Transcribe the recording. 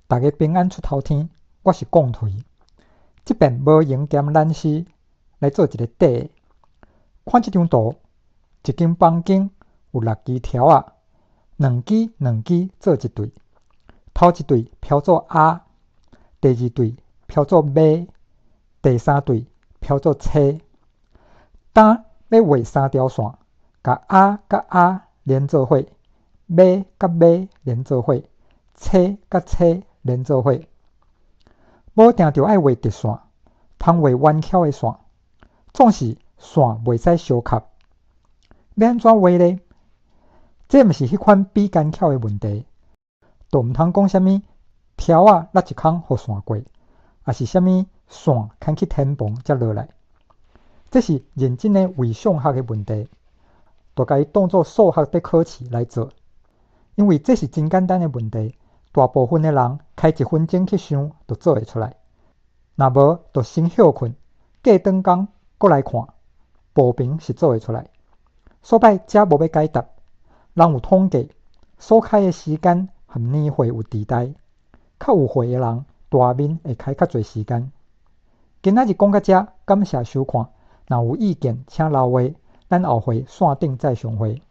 逐家平安出頭天，我是貢槌。這遍無閒兼懶思，來做一个短的。看這張圖，一間房間有六支柱仔，兩支兩支做一對。頭一對標做 A，第二對標做 B，第三對標做 C。今欲畫三條線，共 A 佮 A 連做伙，B 佮 B 連做伙，C 佮 C 連做伙。無定著愛畫直線，通畫彎曲的線，總是線袂使相合。欲按怎畫咧？這毋是彼款比工巧的問題，就毋通講啥物柱仔落一空予線過，抑是啥物線牽去天棚才落來。這是認真的位相學的問題，就共伊當做數學佇考試來做，因為這是真簡單的問題，大部分的人開一分鐘去想就做會出來。若無就先歇睏，過轉工閣來看，步平是做會出來。所擺遮無欲解答，人有統計，所開的時間和年歲有佇代，較有歲的人大面會開較濟時間。今仔日講到遮，感謝收看。若有意見，請留話，咱後回線頂再相會。